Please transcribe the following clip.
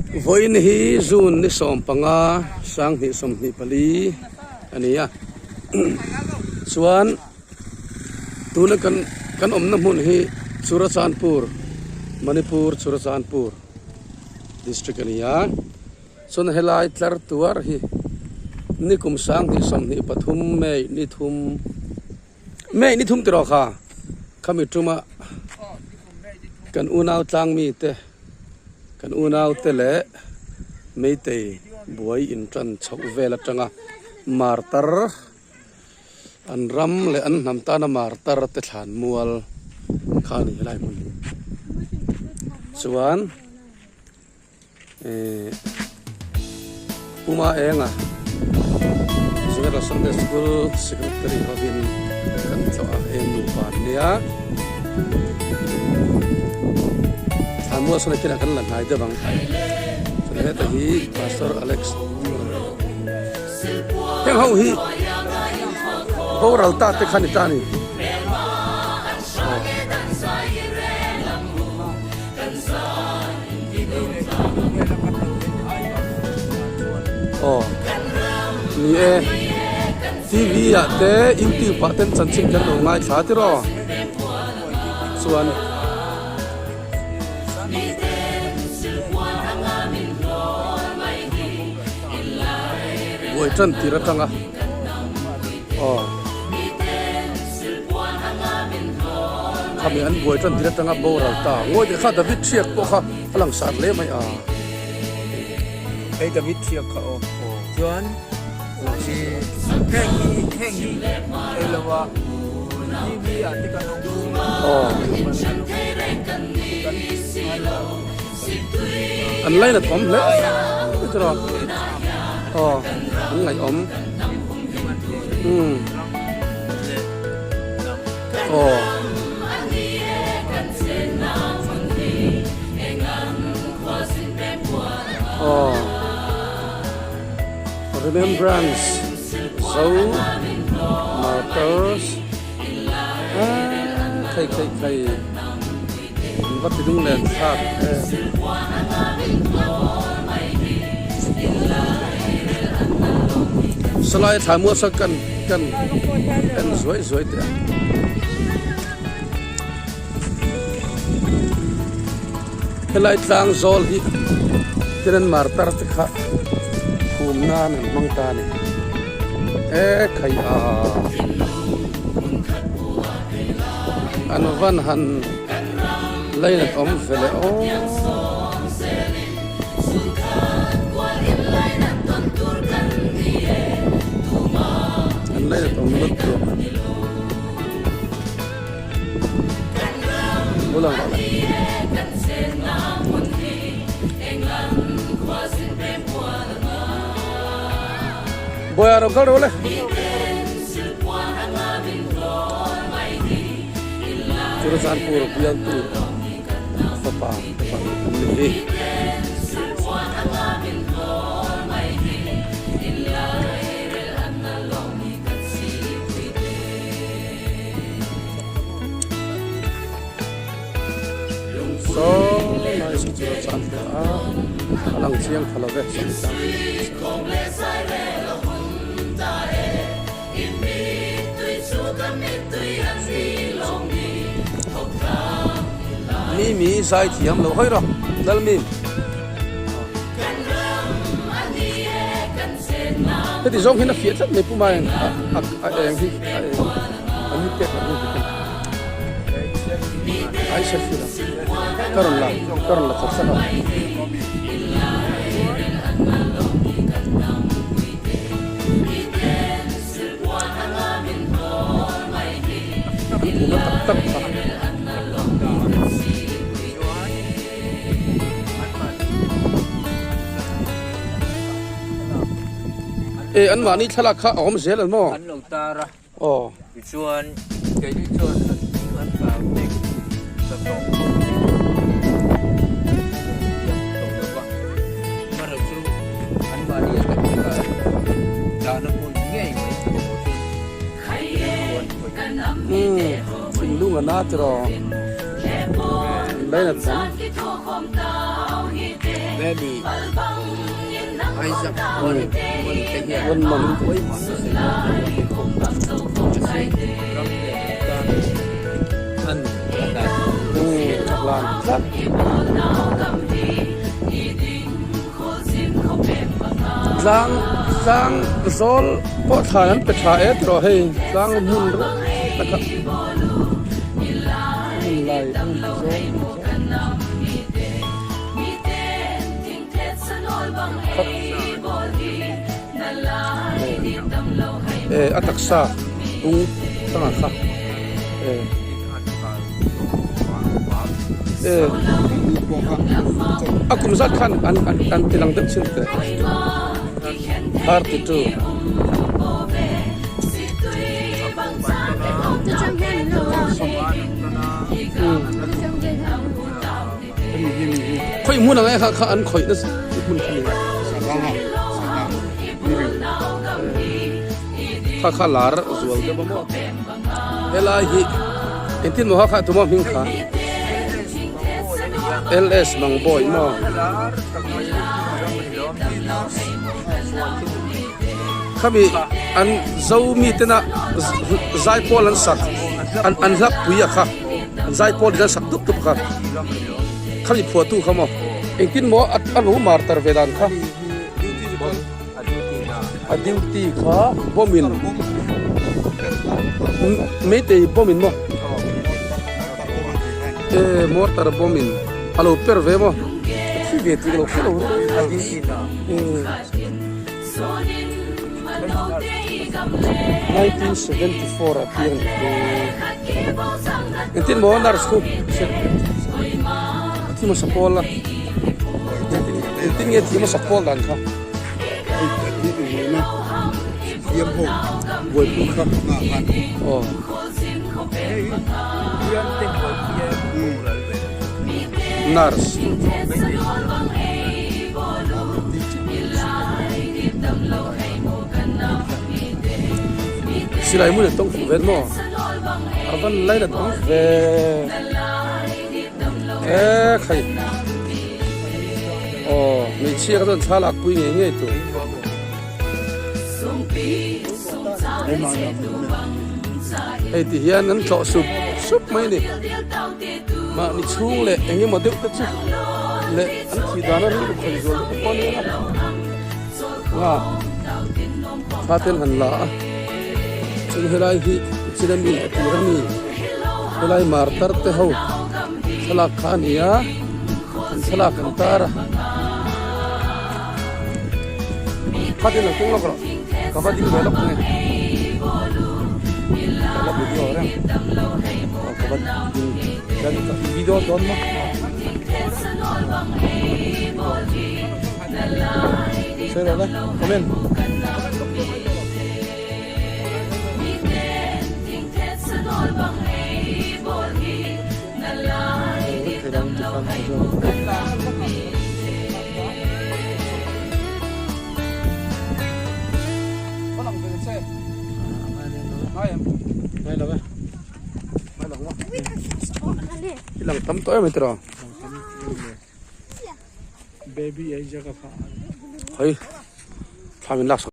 Vawiin hi June ni 15 2024 a ni a chuan tuna kan kan awmna hmun hi Churachandpur Manipur Churachandpur district a ni a chuan helai tlar tuar hi nikum 2023 May ni thum. May ni thum tiraw kha khami tuma kan unau tlang mi te kan unau te leh meitei buai in tan chhoh vel atanga martar an ram leh an hnam tana martar te thlan mual kha a ni helai hmun hi chuan. Ehh Puma Enga General Sunday School Secretary hovin kan tlawh a hei nupa an nia Thlanmual sawn a kinah kan la hnai deuh ang chuan heta hi Pastor Alex heng ho hi boral ta te kha ni ta a ni. Aw ni e tv ah te youtube ah ten chanchin kan lo ngaithla tiraw chuan buai tan tir atanga aw. Khami an buai tan tir atanga boral ta ngawi teh kha David Thiak pawh kha a lang sar hle mai a. Hei David Thiak kha aw chuan i heng hi heng hi ei lo a TV ah te kan awm aw an lainat awm hle tiraw aw an ngaihawm. Umm. Aw. Aw. Remembrance Zo Martyrs Ah khai khai khai an va ti lung len thlak em. Salai thlai mual kan kan en zuai zuai teh a. Helai tlang zawl hi Kiran Martar te kha phum nan an hmang ta a ni. E khai a an van han lainat awm ve leh aw. An lainat awm lutuk. Bulang rawh le. Bawiha ro kal rawh le. Churachandpur bialtu fapa te pahnih an ni hi. Saw lai saw chu a chan hle a, a lang chiang tha lo ve Mi mi zai thiam lo hawi rawh Lalmim. Heti zawng hian a fiah tlat mai pu Main a eng hi a eng an ni pek loh hi ai selfie la ka rawn la ka rawn la chak chak a. An phum na tak tak kha. E an mahni thlalak kha a awm zel an maw? An lo tar a. Aw. Tichuan keini chuan an hming an tar mek ta tawh khawp mai. Thiam tawh lo va. Amaherawhchu chu an mahni a tak taka dahna hmun ngei mai tur pawh chuan chuan khawih. Umm thinlung a na tiraw. Lainat awm. Baby Isaac One Man te hian One Man pawimawh an sawi dawn a ni. Ram leh hnam tan an a hlan. Umm a hlan tlat. Tlang tlang zawl pawh thlan an pe tha e tiraw hei tlang hmun reuh taka hmun lai hmun zawl. Eh a taksa tung tangah kha eh eh a kum zat khan an an an ti lang deuh chin teh 32. Khawih hmun ang e kha kha an khawih na hmun kha ni kha kha lar zual deuh a maw helai hi engtin maw kha kha tumaw hming kha LS Mangbawi maw khami an zo mi tena zaipawl an sak an an hlap pui a kha an zaipawl in an sak dup dup kha khami phuahtu kha maw engtin maw a lo mar tar ve dan kha a duty kha bomb in meitei bomb in maw e mortar bomb in a lo per ve maw a thi ve tih ka lo hre lo 1974 a piang engtin maw nurse khu a thi hmasa pawl a engtin nge thi hmasa pawl dan kha buaipui kha aw nurse silai hmun an tawng fuh vel maw a van lai la tawng ve e khai aw hmeichhia kha chuan thla lak pui ngei ngei tur. Hei ti hian an tlawh sup sup mai a ni. Mahni chhung leh eng emaw deuh te chu leh an thih dan a rilru khawi zual deuh te pawh a ni a. Nga thla ten han la a, chuan helai hi chila mi a tir a mi helai martar te ho thlalak kha a ni a, an thlalak an tar a. Khatin lo keng lawk rawh ka va ding ve lawk nge ka la video reng aw ka va ding chuan ka video dawn maw sawi rawh le comment. Lang tam tawh em mai tiraw Baby ai jaga pha hei thla min lak sak.